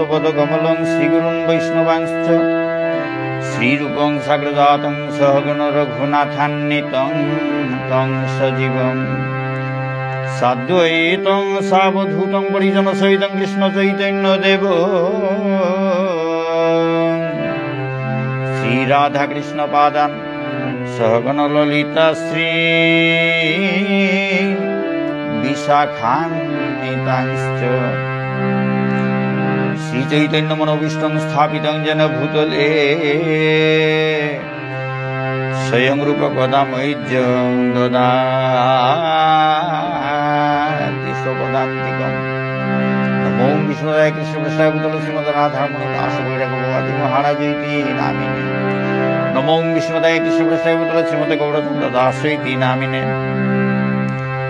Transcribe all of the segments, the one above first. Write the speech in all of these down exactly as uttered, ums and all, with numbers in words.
পদকমলং শ্রীগুরুন বৈষ্ণবাংশ্চ শ্রীরূপং সাগ্রজাতং সহগণ রঘুনাথান্বিতং তং সজীবং সাদ্বৈতং সাবধূতং পরিজন সহিতং কৃষ্ণ চৈতন্য দেব শ্রী রাধা কৃষ্ণ পাদান সহগণ ললিতা শ্রী বিশাখান্বিতাংশ্চ শ্রী চৈতন্য মনোভীষ্টং স্থাপিতং যেন ভূতলে স্বয়ং রূপ কদা মহ্যং দদাতি স্বপদান্তিকম। নমো বিষ্ণুপাদায় কৃষ্ণপ্রেষ্ঠায় ভূতলে শ্রীমতে রাধারমণ দাস বৈরাগ্য ভগবতী মহারাজ ইতি নামিনে। নমো বিষ্ণুপাদায় কৃষ্ণপ্রেষ্ঠায় ভূতলে শ্রীমতে গৌরচন্দ্র দাস ইতি নামিনে।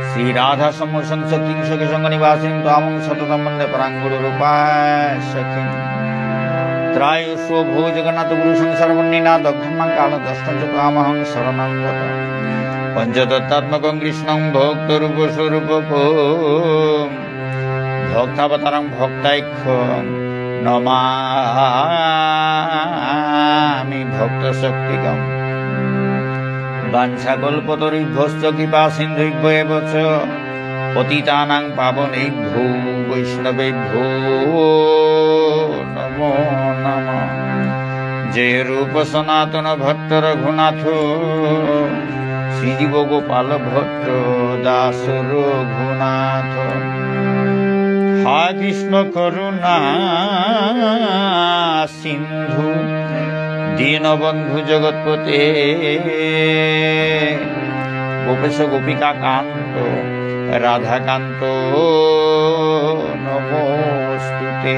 শ্রী রাধা সম্মোষণ শক্তিং সখী সঙ্গ নিবাসিনী ত্বামং সততম বন্দে পরাং গুরু রূপা সখী। ত্রায়স্ব ভো জগন্নাথ গুরু সংসার বহ্নিনা দগ্ধং মাং কালদষ্টং চ ত্বামহং শরণং গতঃ। পঞ্চতত্ত্বাত্মকং কৃষ্ণং ভক্ত রূপ স্বরূপকম। ভক্তাবতারং ভক্তাখ্যং নমামি ভক্ত শক্তিকম। বাঞ্ছাকল্পতরুভ্যশ্চ কৃপা সিন্ধুভ্য এব চ। পতিতানাং পাবনেভ্যো বৈষ্ণবেভ্যো নমো নমঃ। জয় রূপ সনাতন ভট্ট রঘুনাথ, শ্রীজীব গোপাল ভট্ট দাস রঘুনাথ। হা কৃষ্ণ করুণা সিন্ধু দীনবন্ধু জগৎপতে। গোপেশ গোপিকাকান্ত রাধাকান্ত নমোস্তুতে।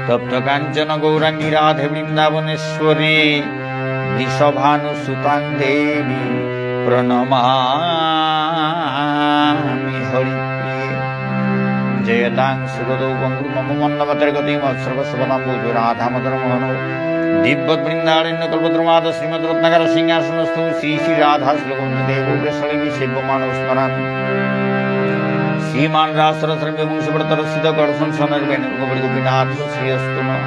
তপ্তকাঞ্চন গৌরাঙ্গী রাধে বৃন্দাবনেশ্বরী। বৃষভানুসুতাং দেবী প্রণমামি হরিপ্রিয়ে। জয়তাং সুরতৌ পঙ্গোর্মম মন্দমতের্গতী মৎসর্বস্বপদাম্ভোজৌ রাধামদনমোহনৌ। দীব্যদ্বৃন্দারণ্যকল্পদ্রুমাধঃ শ্রীমদ্রত্নাগারসিংহাসনস্থৌ শ্রী শ্রী রাধাশ্রীলগোবিন্দদেবৌ প্রেষ্ঠালীভিঃ সেব্যমানৌ স্মরামি। শ্রীমান্ রাসরসারম্ভী বংশীবটতটস্থিতঃ কর্ষন্ বেণুস্বনৈর্গোপীর্গোপীনাথঃ শ্রিয়েস্তু নঃ।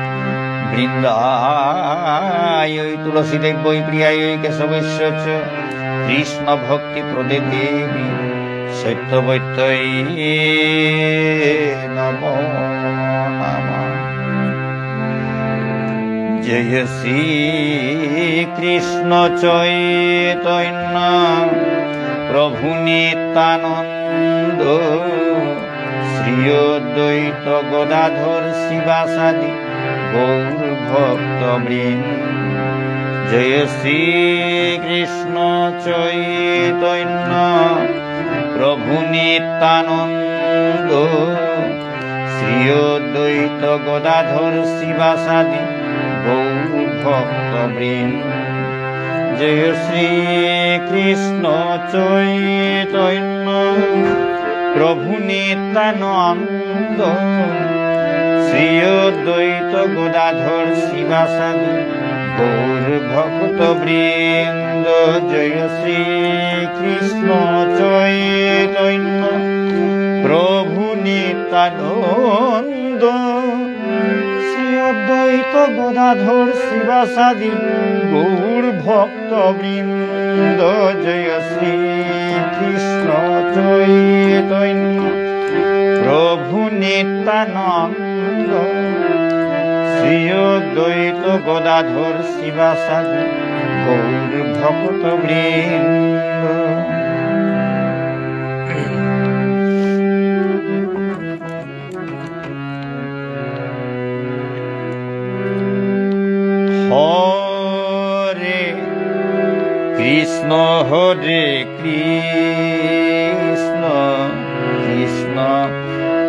বৃন্দায়ৈ তুলসীদেব্যৈ প্রিয়ায়ৈ কেশবস্য চ। কৃষ্ণভক্তিপ্রদে দেবী সত্যবত্যৈ নমো নমঃ। জয় শ্রী কৃষ্ণ চৈতন্য প্রভু নিত্যানন্দ শ্রী অদ্বৈত গদাধর শ্রীবাসাদি গৌর ভক্ত বৃন্দ। জয় শ্রী কৃষ্ণ চৈতন্য প্রভু নিত্যানন্দ শ্রী অদ্বৈত গদাধর শ্রীবাসাদি গৌর ভক্ত বৃন্দ। জয় শ্রী কৃষ্ণ চৈতন্য প্রভু নিত্যানন্দ শ্রী অদ্বৈত গদাধর শ্রীবাসাদি গৌর ভক্ত বৃন্দ। জয় শ্রী কৃষ্ণ চৈতন্য প্রভু নিত্যানন্দ শ্রী অদ্বৈত গদাধর শ্রীবাসাদি গৌর ভক্ত বৃন্দ। জয় শ্রী কৃষ্ণ চৈতন্য প্রভু নিত্যানন্দ শ্রী অদ্বৈত গদাধর শ্রীবাসাদি গৌর ভক্ত বৃন্দ। হরে কৃষ্ণ, হরে কৃষ্ণ, কৃষ্ণ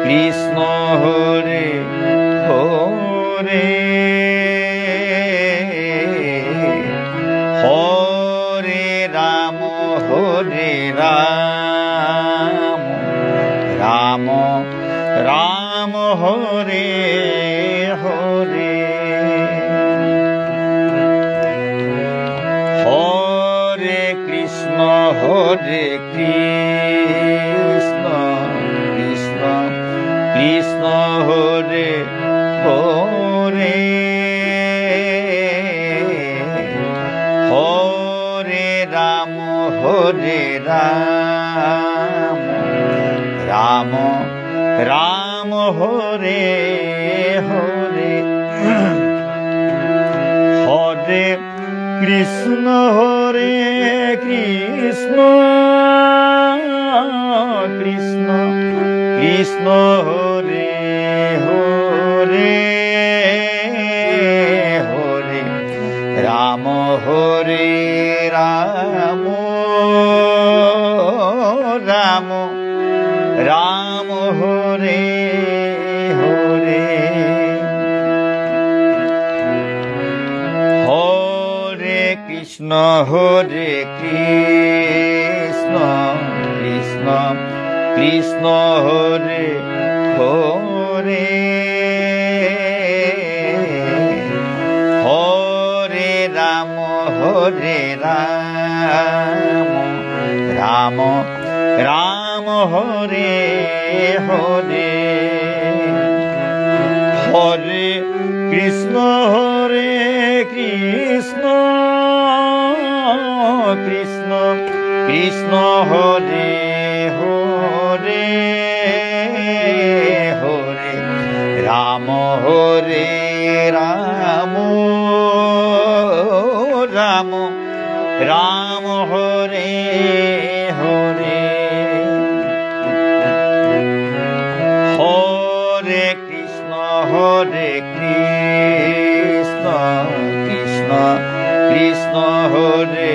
কৃষ্ণ, হরে হরে। হরে রাম, হরে রাম, রাম রাম, হরে হরে। হরে কৃষ্ণ, হরে কৃষ্ণ, কৃষ্ণ কৃষ্ণ, হরে হরে, হরে রাম, হরে রাম, রাম রাম, হরে হরে। হরে কৃষ্ণ, হরে কৃষ্ণ, কৃষ্ণ কৃষ্ণ, হরে হরে। হরে রাম, হরে রাম, রাম রাম, হরে হরে। হরে কৃষ্ণ, হরে কৃষ্ণ, কৃষ্ণ কৃষ্ণ, হরে হরে। হরে রাম, হরে রাম, রাম রাম, হরে হরে। হরে কৃষ্ণ, হরে কৃষ্ণ, কৃষ্ণ কৃষ্ণ, হরে হরে। হরে রাম, হরে রাম, রাম রাম, হরে হরে। হরে কৃষ্ণ, হরে কৃষ্ণ, কৃষ্ণ কৃষ্ণ, হরে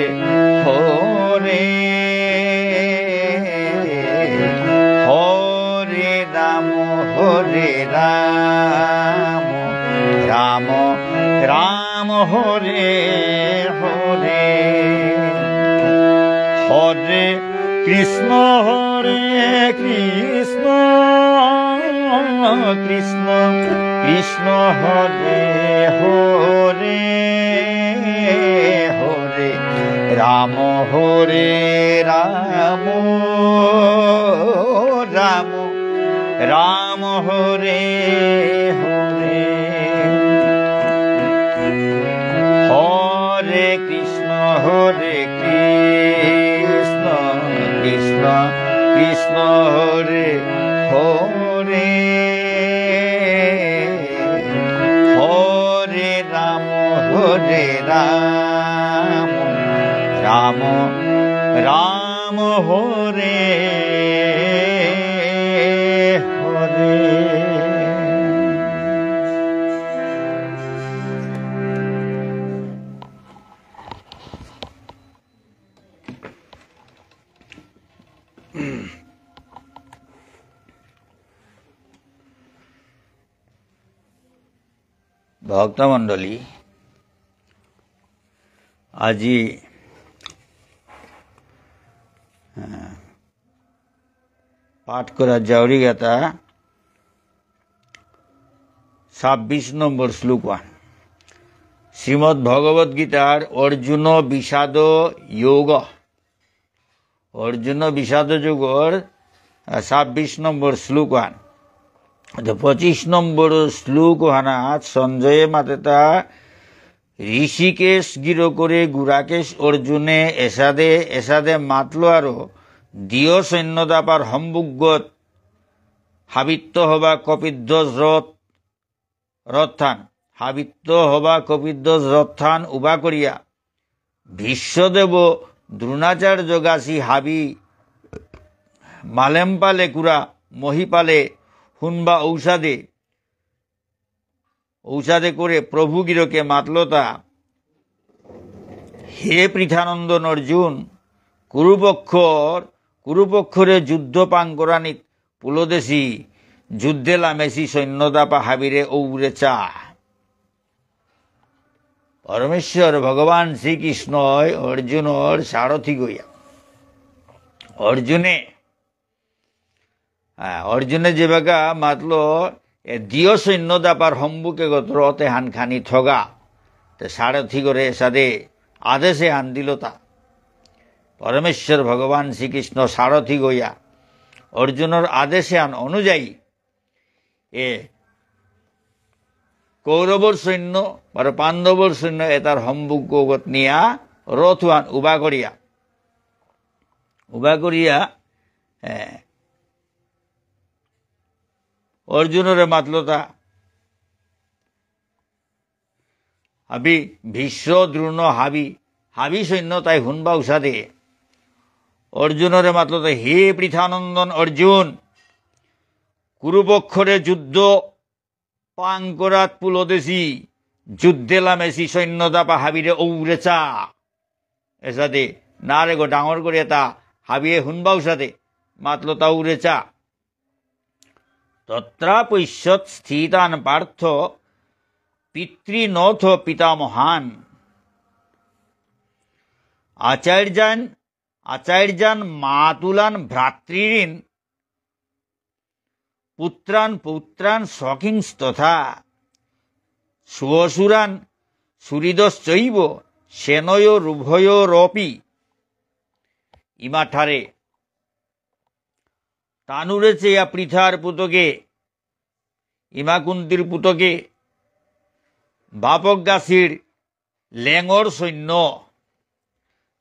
হরে। হরে রাম, হরে রাম, রাম রাম, হরে হরে। হরে কৃষ্ণ, হরে কৃষ্ণ, কৃষ্ণ কৃষ্ণ, হরে হরে। হরে রাম, হরে রাম, রাম রাম, হরে হরে। হরে কৃষ্ণ, হরে কৃষ্ণ, কৃষ্ণ কৃষ্ণ, হরে হরে। হরে রাম, হরে রাম, রাম রাম, হরে হরে। ভক্তমণ্ডলী, আজি, আহ, পাঠ করা যাউরিগাতা ছাব্বিশ নম্বর শ্লোকহান। শ্রীমদ্ভগবদ্গীতার অর্জুন বিষাদ যোগ। অর্জুন বিষাদ যোগর, আহ, ছাব্বিশ নম্বর শ্লোকহান। তো পঁচিশ নম্বর শ্লোকহানাত সঞ্জয়ে মাতেতা, ঋষিকেশ গিরকরে গুড়াকেশ অর্জুনে এসাদে এসাদে মাতলো আরো দিয় সৈন্য দাপার সম্মুখত হাবিত্ত হবা কপিধ্বজ রথ রথহান, হাবিত্ত হবা কপিধ্বজ রথহান উবা করিয়া, ভীষ্মদেব দ্রোণাচার্য গাছি হাবি মালেম পালে কুরা মহি পালে হুনবা ঔসাদে, ঔসাদে করে প্রভু গিরকে মাতলতা, হে পৃথানন্দন অর্জুন, কুরুপক্ষর, কুরুপক্ষরে যুদ্ধ পাঙ্করানিত পুলদেশি যুদ্ধে লামেসি সৈন্য দাপা হাবিরে ঔরে চা। পরমেশ্বর ভগবান শ্রীকৃষ্ণই অর্জুনর সারথি গইয়া। অর্জুনে, আহ, অর্জুনে যেবাকা মাতলো, এ দিয় সৈন্য দাপার সম্মুখে গত রথ এহান খানি থগা। তে সারথি করে এসাদে আদেশ এহান দিলতা। পরমেশ্বর ভগবান শ্রীকৃষ্ণ সারথি গইয়া অর্জুনর আদেশ এহান অনুযায়ী এ কৌরবর সৈন্য, বারো পাণ্ডবর সৈন্য এতার সম্মুখত নিয়া রথহান উবা করিয়া। উবা করিয়া, এ, অর্জুনরে মাতলতা। হাবি ভীষ্ম দ্রোণ হাবি, হাবি সৈন্য তাই হুনবা উসাদে। অর্জুনরে মাতলতা, হে পৃথানন্দন অর্জুন, কুরুপক্ষরে যুদ্ধ পাঙ্করাত পুলদেশি, যুদ্ধে লামেসি সৈন্য দাপা হাবিরে ঔরে চা। এসাদে নারে গো ডাঙর করে তা হাবিয়ে হুনবা উসাদে, মাতলতা ঔরে চা। তত্রাপশ্যৎ স্থিতান পার্থ পিতৃনথ পিতামহান। আচার্যান, আচার্যান মাতুলান ভ্রাতৃঋণ পুত্রান পৌত্রান সখীংস্তথা। সুরসুরান সুহৃদশ্চৈব সেনয়োরুভয়োরপি। ইমাঠারে তানুরে চেয়া পৃথার পুতকে, ইমা কুন্তির পুতকে, বাপক গাছির লেঙর সৈন্য,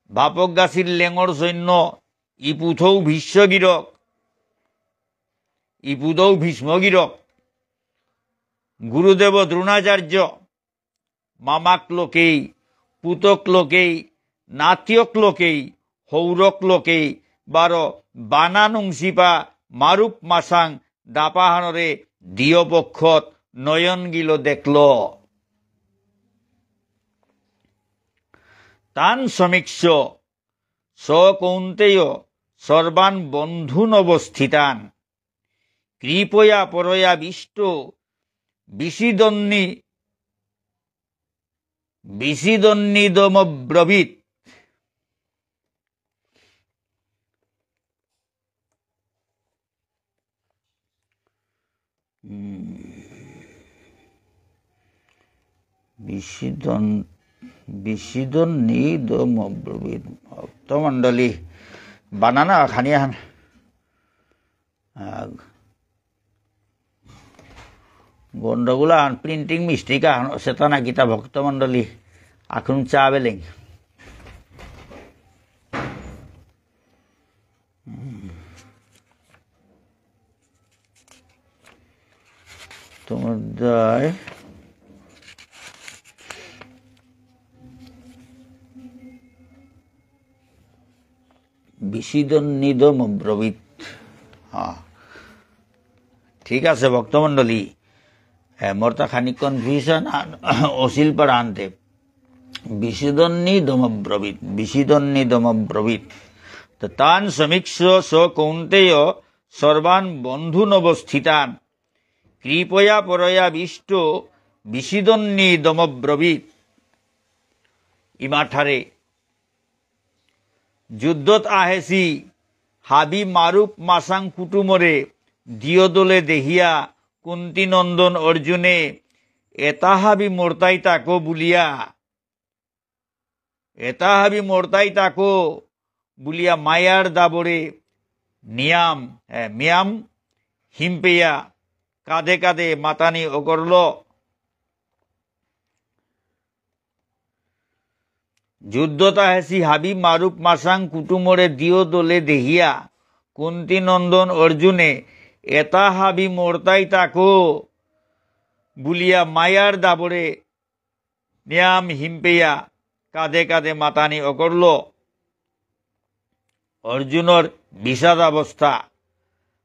বাপক গাছির লেঙর সৈন্য, ইপুথৌ ভীষ্ম গিরক, ইপুদৌ ভীষ্ম গিরক, গুরুদেব দ্রোণাচার্য, মামাক লোকেই, পুতক লোকেই, নাতিয়ক লোকেই, হৌরক লোকেই, বারো বানা নুংসিপা মারুপ মাসাং দাপাহানরে দিয় পক্ষত নয়ন গিল দেখল। তান সমীক্ষ স কৌন্তেয় সর্বান বন্ধুনবস্থিতান। কৃপয়া পরয়াবিষ্ট বিষীদন্নি, বিষীদন্নিদমব্রবীৎ। উম, বিষীদন-, বিষীদন্নিদমব্রবীৎ। ভক্তমণ্ডলী, বানানা খানি আহান। আহ, গন্ডগোল আহান, printing mistake আহান, সেটা না কিতা ভক্তমণ্ডলী, এখন চা বেলেং। তোমার দায় বিষীদন্নিদমব্রবীৎ। হ্যাঁ, ঠিক আছে ভক্তমণ্ডলী। এ, মোর তা খানি confusion আন-, অসিল পারা আনতে। বিষীদন্নিদমব্রবীৎ, বিষীদন্নিদমব্রবীৎ। তো তান সমীক্ষ স কৌন্তেয় সর্বান বন্ধুনবস্থিতান। কৃপয়া পরয়াবিষ্ট বিষীদন্নিদমব্রবীৎ। ইমাঠারে যুদ্ধত আহেসি হাবি মারুপ মাসাং কুটুমরে দিয়দলে দেহিয়া কুন্তি নন্দন অর্জুনে এতা হাবি মরতাই তাকো বুলিয়া, এতা হাবি মরতাই তাকো বুলিয়া মায়ার দাবরে নিয়াম, এ, মিয়াম হিমপেয়া কাদে কাদে মাতানি অকরল। যুদ্ধত আহেসি হাবি মারুপ মাসাং কুটুমরে দিয়দলে দেহিয়া কুন্তি নন্দন অর্জুনে এতা হাবি মরতাই তাকো বুলিয়া মায়ার দাবরে নিয়াম হিমপেয়া কাদে কাদে মাতানি অকরল। অর্জুনর বিষাদাবস্থা।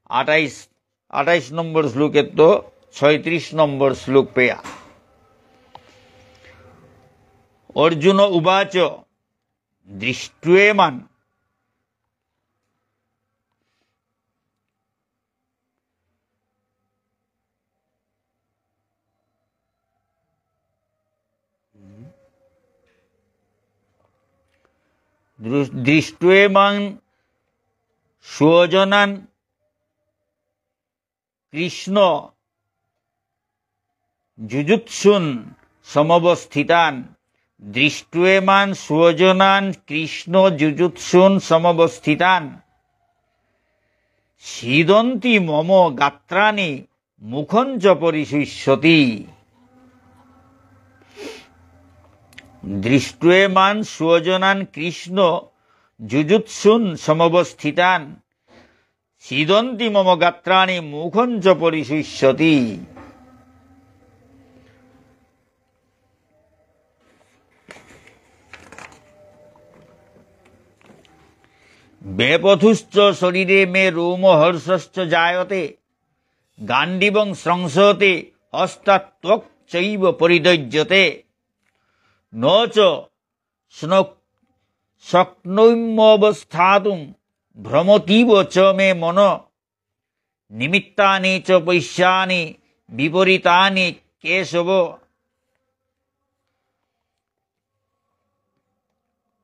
আঠাইশ, আঠাইশ নম্বর শ্লোকেত্ত ছয়ত্রিশ নম্বর শ্লোক পেয়া। অর্জুন উবাচ দৃষ্ট্বেমান দৃ-, দৃষ্ট্বেমাং স্বজনান কৃষ্ণ যুযুৎসুন সমবস্থিতান। দৃষ্ট্বেমান স্বজনান কৃষ্ণ যুযুৎসুন সমবস্থিতান। সীদন্তি মম গাত্রাণি মুখঞ্চ পরিশুষ্যতি। দৃষ্ট্বেমাং স্বজনান কৃষ্ণ যুযুৎসূন সমবস্থিতান। ছিদন্তি মম গাত্রাণি মুখঞ্চ পরিশুষ্যতি। বেপথুশ্চ শরীরে মে রোমহর্ষশ্চ জায়তে। গাণ্ডীবং সংশয়তে হস্তাত্ত্বক চৈব পরিদহ্যতে। ন চ স্নক-, শক্নোম্যবস্থাতুং ভ্রমতীব চ মে মন। নিমিত্তানি চ পশ্যামি বিপরীতানি কেশব।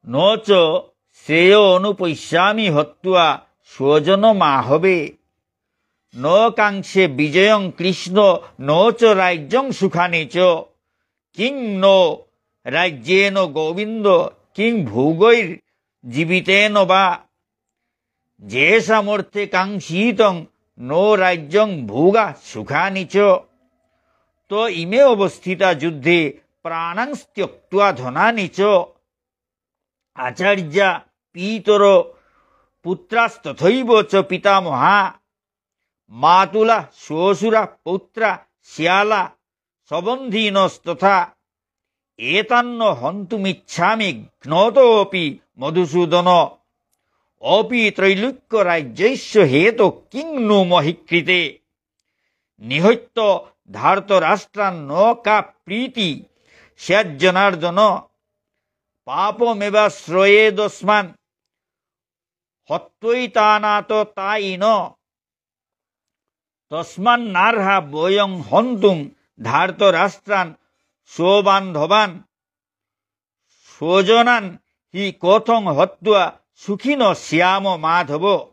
ন চ শ্রেয়োনুপশ্যামি হত্বা স্বজনমাহবে। ন কাঙ্ক্ষে বিজয়ং কৃষ্ণ ন চ রাজ্যং সুখানি চ। কিং নো রাজ্যেন গোবিন্দ কিং ভোগৈর্জীবিতেন বা। যেষামর্থে কাঙ্ক্ষিতং নো রাজ্যং ভোগা সুখানি চ। ত ইমে অবস্থিতা যুদ্ধে প্রাণাংস্ত্যক্ত্বা ধনানি চ। আচার্যা পিতর পুত্রাস্তথৈব চ পিতামহা। মাতুলা শ্বশুরা পৌত্রা শ্যালা সবন্ধীনস্তথা। এতান্ন হন্তুমিচ্ছামি ঘ্নতোপি মধুসূদন। অপি ত্রৈলোক্য রাজ্যস্য হেতো কিং নো মহি কৃতে। নিহত্য ধার্তরাষ্ট্রান ন কা প্রীতি স্যাজ্জনার্দন। পাপমেবাশ্রয়েদস্মান হত্বৈতানাততায়িন। তস্মান্নার্হা বয়ং হন্তুং ধার্তরাষ্ট্রান স্ববান্ধবান। স্বজনান হি কথং হত্বা সুখিন শ্যাম মাধব।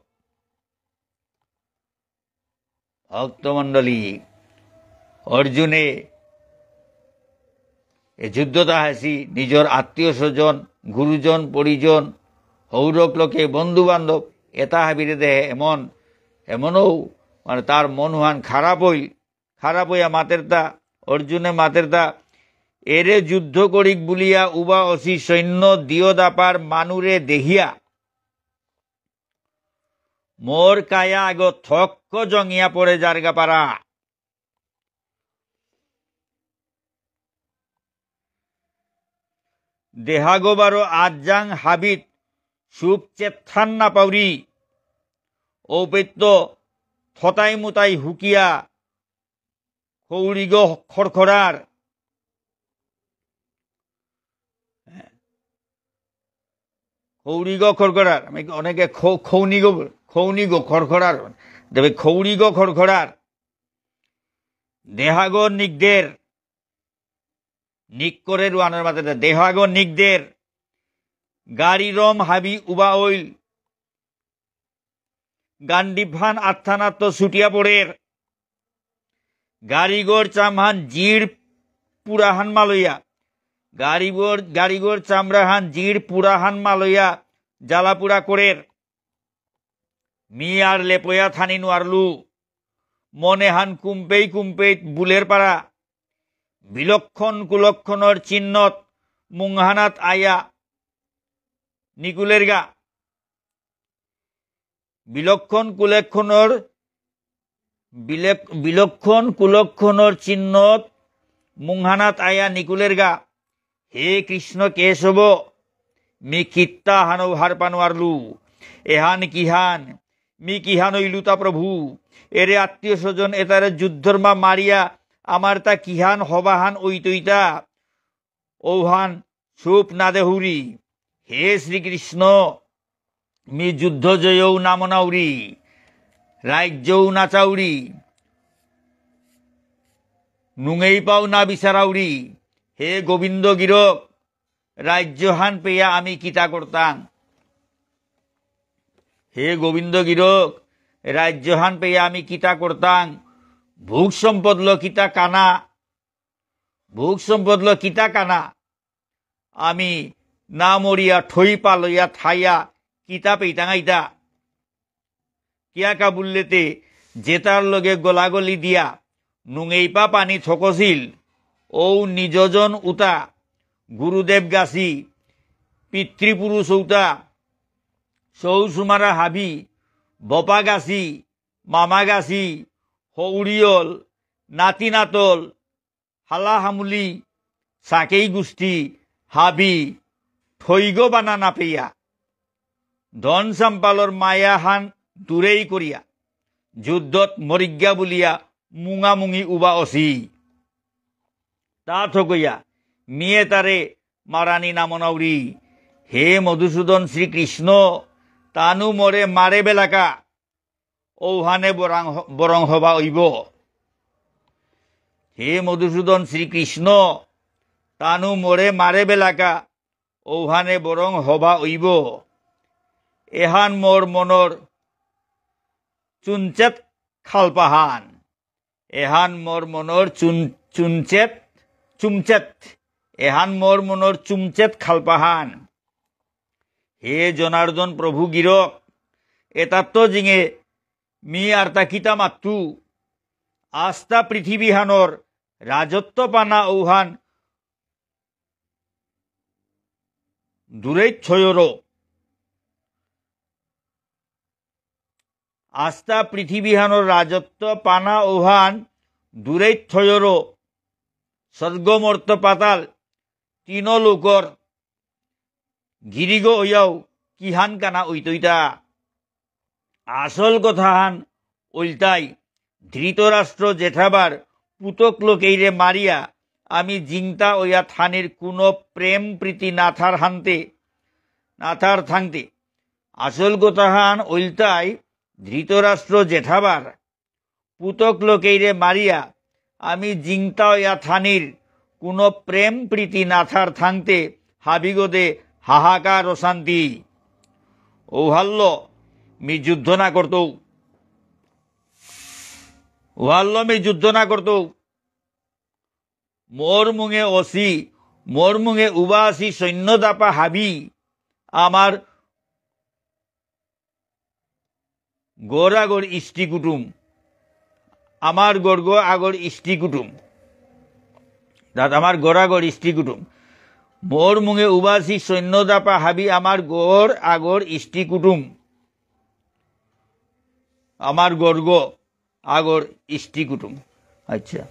ভক্তমণ্ডলী, অর্জুনে এ যুদ্ধতা হাসি নিজর আত্মীয় স্বজন, গুরুজন, পরিজন, হৌরক লোকে, বন্ধু বান্ধব, এতা হাবিরে দেহে এমন, এমনও মানে তার মনহান খারাপ হইল, খারাপ হইয়া মাতেরতা, অর্জুনে মাতেরতা, এরে যুদ্ধ করিক বুলিয়া উবা অসি সৈন্য দিয় দাপার মানুরে দেহিয়া মোর কায়া আগ থক্ক জঙিয়া পড়ে যারগা পারা। দেহাগ বারো আজাং হাবিত সুপ চেতহান না পাউরি। ঔপেত্য থতাই মুতাই হুকিয়া খৌরিগ খরখরার। খৌরিগ খরখরার। আমি অনেকে খৌ-, খৌনিগ, খৌনিগ খরখরার। দেবে খৌরিগ খরখরার। দেহাগ নিগদের। নিক করে রুয়ানোর মাঝে দেহাগ নিগদের। গাড়ি রম হাবি উবা অইল। গান্ডিফান আত্থানাত্ত ছুটিয়া পড়ের। গারিগর চামহান জিড় পুরাহান মালইয়া। গারিগর, গারিগর চামড়াহান জিড় পুরাহান মালইয়া জ্বালাপুরা করের। মি আর লেপয়া থানি নোয়ারলু। মনেহান কুম্পেই কুম্পেই বুলের পারা। বিলক্ষণ কুলক্ষণর চিহ্নত মুংহানাত আয়া নিকুলেরগা। বিলক্ষণ কুলক্ষণর, বিলেক-, বিলক্ষণ কুলক্ষণর চিহ্নত মুংহানাত আয়া নিকুলেরগা। হে কৃষ্ণ কেশব, মি কিত্তা হানৌ হারপা নোয়ারলু। এহান কিহান, মি কিহান ইলুতা প্রভু। এরে আত্মীয় স্বজন এতারে যুদ্ধর মা মারিয়া আমার তা কিহান হবাহান ঐতইতা। ঔহান সুপ না দেহুরি। হে শ্রীকৃষ্ণ, মি যুদ্ধ জয়ৌ না মনাউরি, রাজ্যৌ না চাউরি, নুঙেই পাও না বিচারাউরি। হে গোবিন্দ গিরক, রাজ্যহান পেয়া আমি কিতা করতাং? হে গোবিন্দ গিরক, রাজ্যহান পেয়া আমি কিতা করতাং? ভোগ সম্পদ ল কিতা কানা? ভোগ সম্পদ ল কিতা কানা? আমি না মরিয়া ঠই পালইয়া থাইয়া কিতা পেইতাঙাইতা? কিয়া কা বুললেতে যেতার লগে গলাগলি দিয়া নুঙেইপা পানি থকসিল, ঔ নিজজন উতা গুরুদেব গাছি, পিতৃপুরুষ ঔতা, সৌ সুমারা হাবি, বপা গাছি, মামা গাছি, হৌরিয়ল, নাতি নাতল, হালা হামুলি, সাকেই গুষ্টি, হাবি, থৈগ বানা না পেয়া, ধন সাম্পালর মায়াহান দূরেই করিয়া, যুদ্ধত মরিজ্ঞা বুলিয়া মুঙামুঙি উবা অসি। তা থকইয়া, মিয়ে তারে মারানি নামনাউরি, হে মধুসূদন শ্রীকৃষ্ণ, তানু মরে মারে বেলাকা, ঔহানে বরং হ-, বরং হবা অইব। হে মধুসূদন শ্রীকৃষ্ণ, তানু মরে মারে বেলাকা, ঔহানে বরং হবা অইব। এহান মোর মনর চুনচেত খালপাহান। এহান মোর মনর চুন-, চুনচেত, চুমচেত। এহান মোর মনর চুমচেত খালপাহান। হে জনার্দন প্রভু গিরক, এতাত্ত জিঙে মি আরতা কিতা মাত্তু, আস্তা পৃথিবীহানর রাজত্ব পানা ঔহান দূরেই থয়রো। আস্তা পৃথিবীহানর রাজত্ব পানা ঔহান দূরেই থয়রো। স্বর্গ মর্ত পাতাল তিন লোকর গিরিগ অয়াও কিহান কানা অইতইতা। আসল কথাহান অইলতাই, ধৃতরাষ্ট্র জেঠাবার পুতক লোকেইরে মারিয়া আমি জিংতা অয়া থানির কোনো প্রেম প্রীতি না থার হানতে, না থার থাংতে। আসল কথাহান অইলতাই, ধৃতরাষ্ট্র জেঠাবার পুতক লোকেইরে মারিয়া আমি জিংতা অয়া থানির কোনো প্রেম প্রীতি না থার থাংতে হাবিগদে হাহাকার অশান্তি। ঔহাল্য মি যুদ্ধ না করতৌ। ঔহাল্য মি যুদ্ধ না করতৌ। মোর মুঙে অসি, মোর মুঙে উবা আসি সৈন্য দাপা হাবি আমার গড় আগর ইষ্টি কুটুম, আমার গড়গ আগর ইষ্টি কুটুম। দাঁত আমার গড় আগর ইষ্টি কুটুম। মোর মুঙে উবাসি সৈন্য দাপা হাবি আমার গড় আগর ইষ্টি কুটুম। আমার গড়গ আগর ইষ্টি কুটুম। আচ্ছা।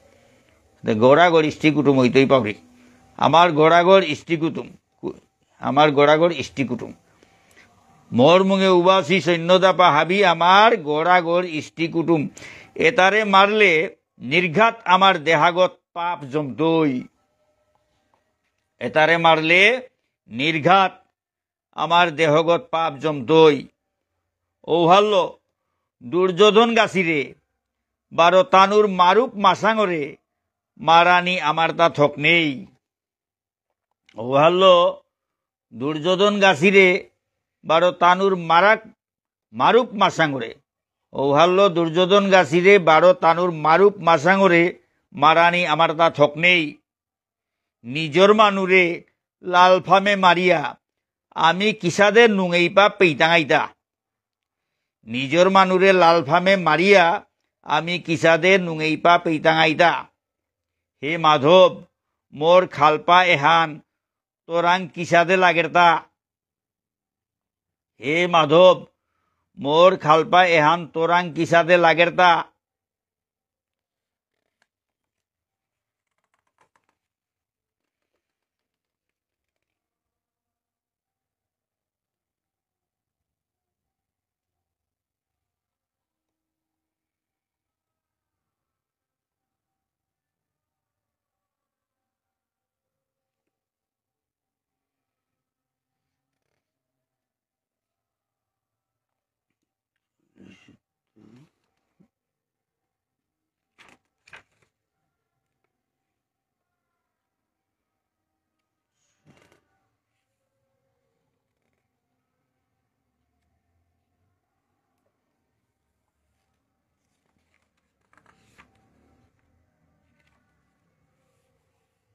দে গড় আগর ইষ্টি কুটুম হইতই পাবরি। আমার গড় আগর ইষ্টি কুটুম। কু-, আমার গড় আগর ইষ্টি কুটুম। মোর মুঙে উবাসি সৈন্য দাপা হাবি আমার গড় আগর ইষ্টি কুটুম। এতারে মারলে নির্ঘাত আমার দেহাগত পাপ জমতই। এতারে মারলে নির্ঘাত আমার দেহগত পাপ জমতই। ঔহাল্য দুর্যোধন গাছিরে বারো তানুর মারুপ মাসাঙরে মারানি আমার তা থক নেই। ঔহাল্য দুর্যোধন গাছিরে বারো তানুর মারাক মারুপ মাসাঙরে। ঔহাল্য দুর্যোধন গাছিরে বারো তানুর মারুপ মাসাঙরে মারানি আমার তা থক নেই। নিজর মানুরে লালফামে মারিয়া আমি কিসাদে নুঙেইপা পেইতাঙাইতা। নিজর মানুরে লালফামে মারিয়া আমি কিসাদে নুঙেইপা পেইতাঙাইতা। হে মাধব, মোর খালপা এহান তোরাং কিসাদে লাগেরতা। হে মাধব, মোর খালপা এহান তোরাং কিসাদে লাগেরতা।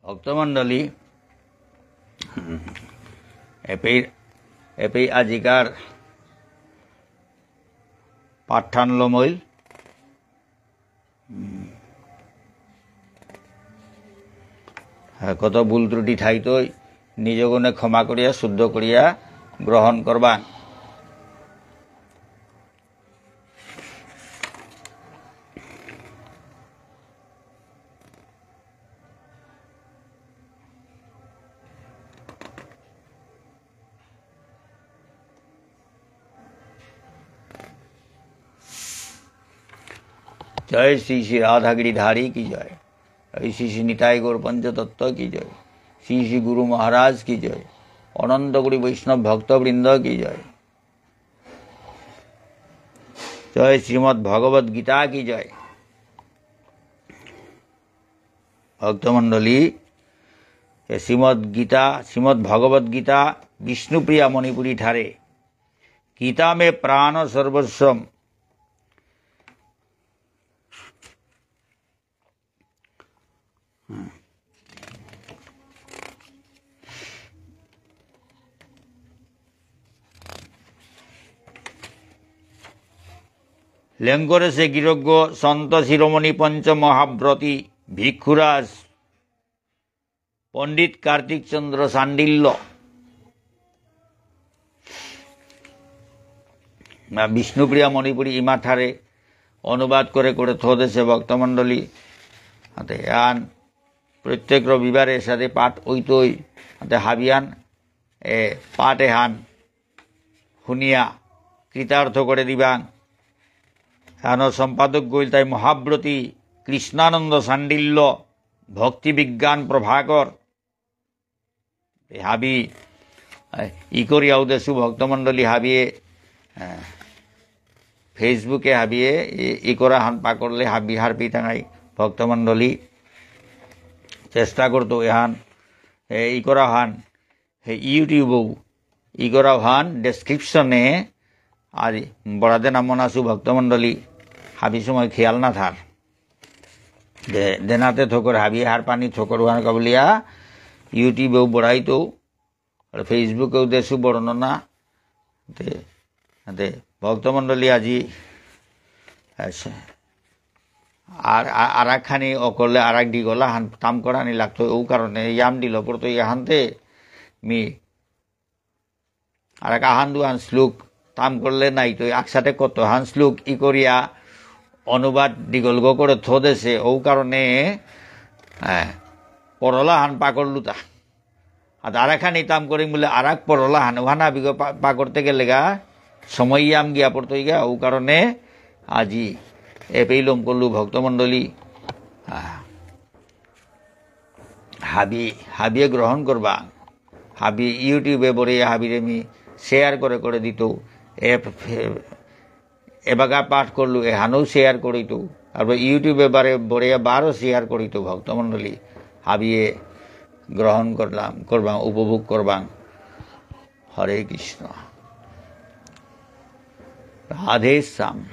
ভক্তমণ্ডলী, এপেই, এপেই আজিকার পাঠহান লমইল। হ্যাঁ, কত ভুল ত্রুটি থাইতই, নিজ গুণে ক্ষমা করিয়া শুদ্ধ করিয়া গ্রহণ করবাং। জয় শ্রী শ্রী রাধা গিরিধারী কি জয়। জয় শ্রী শ্রী নিতাই গৌর পঞ্চতত্ত্ব কি জয়। শ্রী শ্রী গুরু মহারাজ কি জয়। অনন্ত কোটি বৈষ্ণব ভক্তবৃন্দ কি জয়। জয় শ্রীমদ্ ভগবত গীতা কি জয়। ভক্তমণ্ডলী, এ শ্রীমদ্ গীতা, শ্রীমদ্ ভগবত গীতা বিষ্ণুপ্রিয়া মণিপুরী ঠারে, "গীতা মে প্রাণ সর্বস্বম।" লেঙ্গরেসে গিরকগ সন্ত শিরোমণি পঞ্চ মহাব্রতী ভিক্ষুরাজ পণ্ডিত কার্তিক চন্দ্র শাণ্ডিল্য। মা বিষ্ণুপ্রিয়া মণিপুরী ইমাঠারে অনুবাদ করে করে থদেসে ভক্তমণ্ডলী। হাতে আন প্রত্যেক রবিবারে সাথে পাঠ ওইতই। হাতে হাবিয়ান এ পাঠ এহান হুনিয়া কৃতার্থ করে দিবাং। আনো সম্পাদক গইল তাই মহাব্রতী কৃষ্ণানন্দ শাণ্ডিল্য, ভক্তি বিজ্ঞান প্রভাকর। এ হাবি, এ, ই করিয়া উদেসু ভক্তমণ্ডলী হাবিয়ে, এ, Facebook-এ হাবিয়ে, ই, ই করা হান পাকরলে হাবি হারপি তাঙাই ভক্তমণ্ডলী চেষ্টা করতো এহান, এ, ই করা হান, হে YouTube-ও, ই করা হান description-এ, আর বড়াদে নামন আসু ভক্তমণ্ডলী, হাবি সময় খেয়াল না থার। দে-, দেনাতে থকর হাবি হার পানি থকর ওহান কাবুলিয়া, YouTube-এও বড়াইতো, আর Facebook-এও দেসু বর্ণনা। দে, দে, ভক্তমণ্ডলী আজি, আচ্ছা। আর, আ-, আর একখানি অকলে আর এক ডিগলা হান তাম করানি লাগতো, ও কারণে ইয়াম দিল পড়তো ইয়াহানতে মি আর এক আহান দুহান শ্লোক তাম করলে নাই তো, একসাথে কত হান শ্লোক ই করিয়া অনুবাদ দীঘলগ করে থদেসে, ও কারণে, হ্যাঁ, পরলা হান পাকরলুতা। আর আরাখানি তাম করিম বুলে আরাক পরলা হান, ওহানা বিগ পা-, পাকরতে গেলেগা সময় ইয়াম গিয়া পড়তইগা, ও কারণে আজি এপেই লম করলু ভক্তমণ্ডলী। আহ। হাবি, হাবিয়ে গ্রহণ করবা। হাবি YouTube-এ বরে হাবিরে মি share করে করে দিত। এ, এ, এবাকা পাঠ করলু, এহানও share করিত। আর YouTube-এ বারে বরে বারো share করিত ভক্তমণ্ডলী। হাবিয়ে গ্রহণ করলাম, করবাং, উপভোগ করবাং। হরে কৃষ্ণ। রাধে শ্যাম।